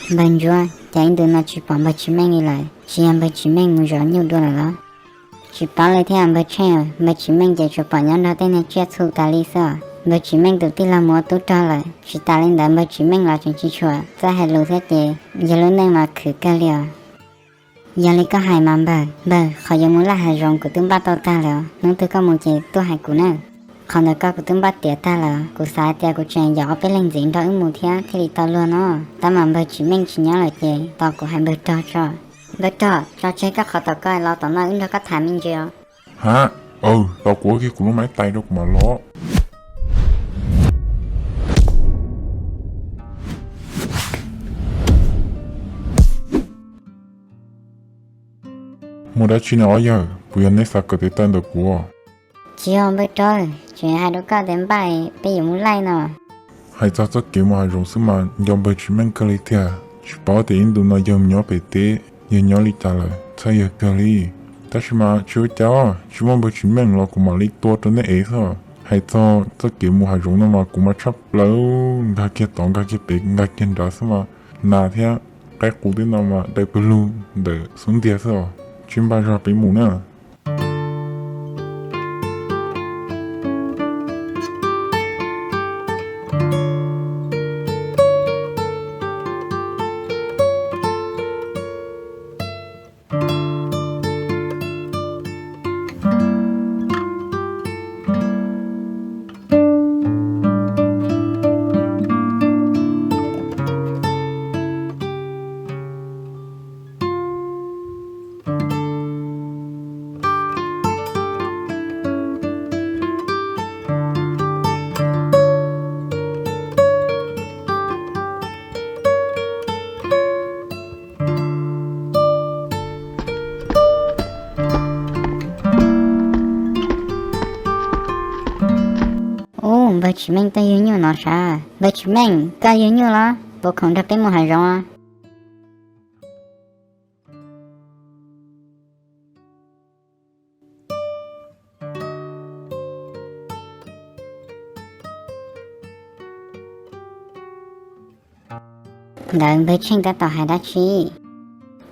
Npawg Ntsuab, cas ib ntu no tsis pom npawg Tsis Meej li lawm, tsis yog npawg Tsis Meej mus zov nyuj dua lawm los? Tsis paub li thiab npawg Tsheej, npawg Tsis Meej ces tsuas pom nyob nrog tej niag tsiaj txhu tas li xwb os. Npawg Tsis Meej tus tij laug mus ua tub rog lawm, tsis tas li ntawd npawg Tsis Meej los tseem tsis tshua txawj hais lus thiab ces yog lub neej mas khwv kawg li os. Yog li koj hais mas npawg, npawg, qhov yuav mus laj hav zoov kuv twb npaj tau tag lawm os, hnub twg koj mus ces tuaj hais kuv na. Qhov ntawd koj kuv twb npaj tiav tag lawm, kuv xav hais tias kuv tseem yog ob peb leeg ntxiv nrog wb mus thiab thiaj li tau luag no, tab mas npawg Tsis Meej tsis nyob lawm ces tos kuv hais npawg rog tso. Npawg rog, tso tseg koj qhov tom koj los tom no wb nrog koj tham me ntsis os. Hab, aw, tos kuv ua kiag kuv lub maiv tais rau kuv mam los. Muaj dab tsi ne ob yawg, puas yog neb xav kawm tes taw ntawm kuv? Tsis yog npawg rog, tseem hais rau koj tias npaj peb yuav mus laij no. Hais txog txoj kev mus hav zoov xwb mas nco npawg Tsis Meej kawg li tiag. Tsis paub tias ib ntu no yawg mus nyob pem teb, yawg nyob li cas lawm, txhawj yawg kawg li. Tab sis mas tsis ua cas, tsis muaj npawg Tsis Meej los kuv mam li tua rau neb ev xwb. Hais txog txoj kev mus hav zoov no mas kuv mas tshaj plaws, nkag kiag tod nkag kiag pem nkag kiag nrad xwb mas nas thiab qaib qus tej no mas daws pawg lug ntawm xub ntiag xwb os. Tsis npaj zog peb mus na. Ub, npawg Tsis Meej tuaj yug nyuj no sav. Npawg Tsis Meej, koj yug nyuj los puas khoom nrog peb mus hav zoov? Ntawd npawg Tsheej tab tom hais dab tsi?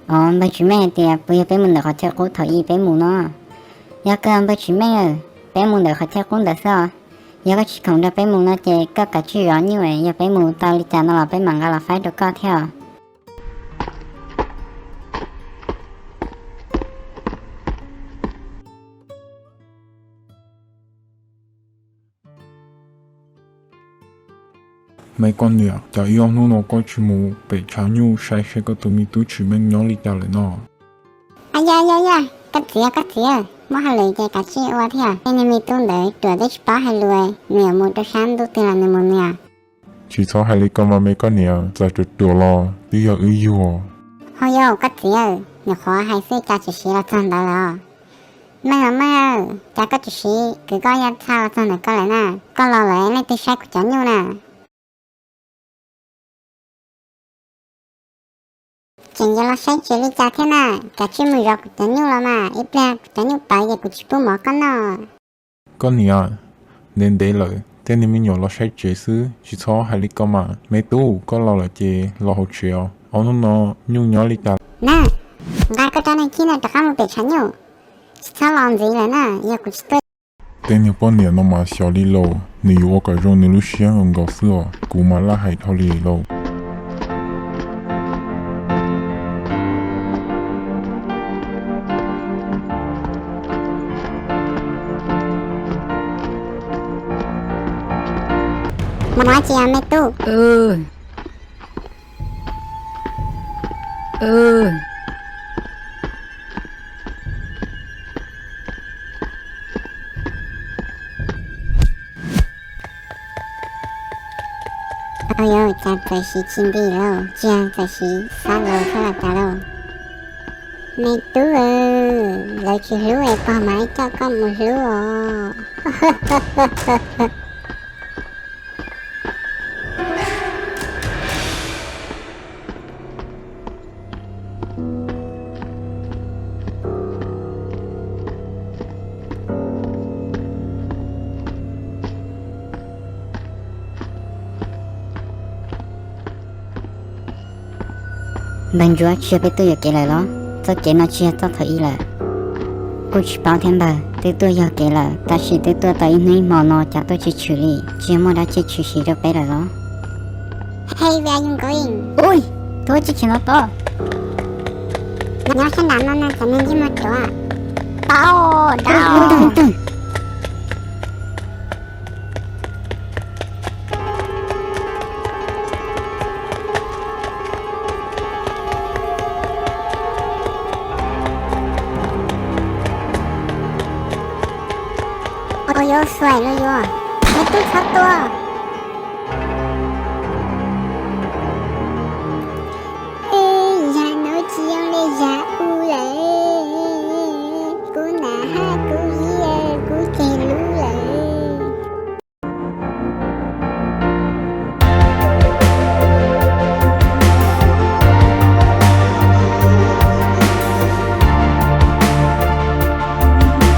Os, npawg Tsis Meej hais tias puas yog peb mus ntawm qhov chaw qub thaum ub peb mus no? Yog kawg npawg Tsis Meej, peb mus ntawm qhov chaw qub ntawd xwb os. Yog koj tsis khoom nrog peb mus no ces koj kav tsij zov nyuj, yog peb mus tau li cas no los peb mam nqa los faib rau koj thiab os. Me koj niam, cas ib ob hnub no koj tsis mus pem tshav nyuj saib seb koj tus me tub Tsis Meej nyob li cas lawm no? Yog yog yog, koj txiv, koj txiv, muaj hauj lwm ces kav tsij ua thiab. Tej niag me tub ntawd ruam twb tsis paub hais lus, nws yuav mus rau sab ntuj twg los nws mus niam. Tsis txhob hais li ko mas me koj niam, txawm ruam ruam los twb yog wb yug. Ho yog koj txiv, nyuam qhuav hais xwb cas tsis siv los txog ntawd lawm os. Meej os Meej, cas koj tsis siv, kwv koj yaj txhaj los txog ntawm koj lawm na, koj los lawm leej twg saib kuv cov nyuj na? Tseem yuav los saib tsev li cas thiab na, kav tsij mus zov kuv cov nyuj los mas, ib pliag kuv cov nyuj pawv ces kuv tsis pub mov koj noj. Koj niam, ntev ntev lawm tej niag me nyuam los saib tsev xwb, tsis txhob hais li ko mas. Me tub, koj los lawm ces los hauv tsev os, ob hnub no nyuj nyob li cas? Na, nqa koj rab niag khib no rov qab mus pem tshav nyuj, tsis txhob los ntxiv lawm na, yog kuv tsis tuaj. Tej niag poj niam no mas xyov li lauj, nws yuav ua kom zoo nws lub siab nkaus nkaus xwb os, kuv mas laj hais dhau li lauj. Mus ua tsi me tub? Au yau, cas txawm siv tsis nti lauj, tsiag txawm siv xab laus thiab los cas lauj. Me tub, lawv tsis hlub es pog mas ib coj koj mus hlub os. Npawg Ntsuab, tsis yog peb tuaj yuam kev lawm los? Txoj kev no tsis yog txoj thaum ub lawm. Kuj tsis paub thiab npawg, twb tuaj yog kev lawm, tab sis twb tuaj tau ib hnub ib hmo no cas tuaj tsis tshwm li, tsis yog muaj dab tsi tshwm sim rau peb lawm los? Hey, where are you going? Ua, tus tsis chim no to. Nyob sab nram no na, cov neeg ntsej muag ruam. Tau, tau. Ua yuav xuaim los yuav, me tub txhob tuaj.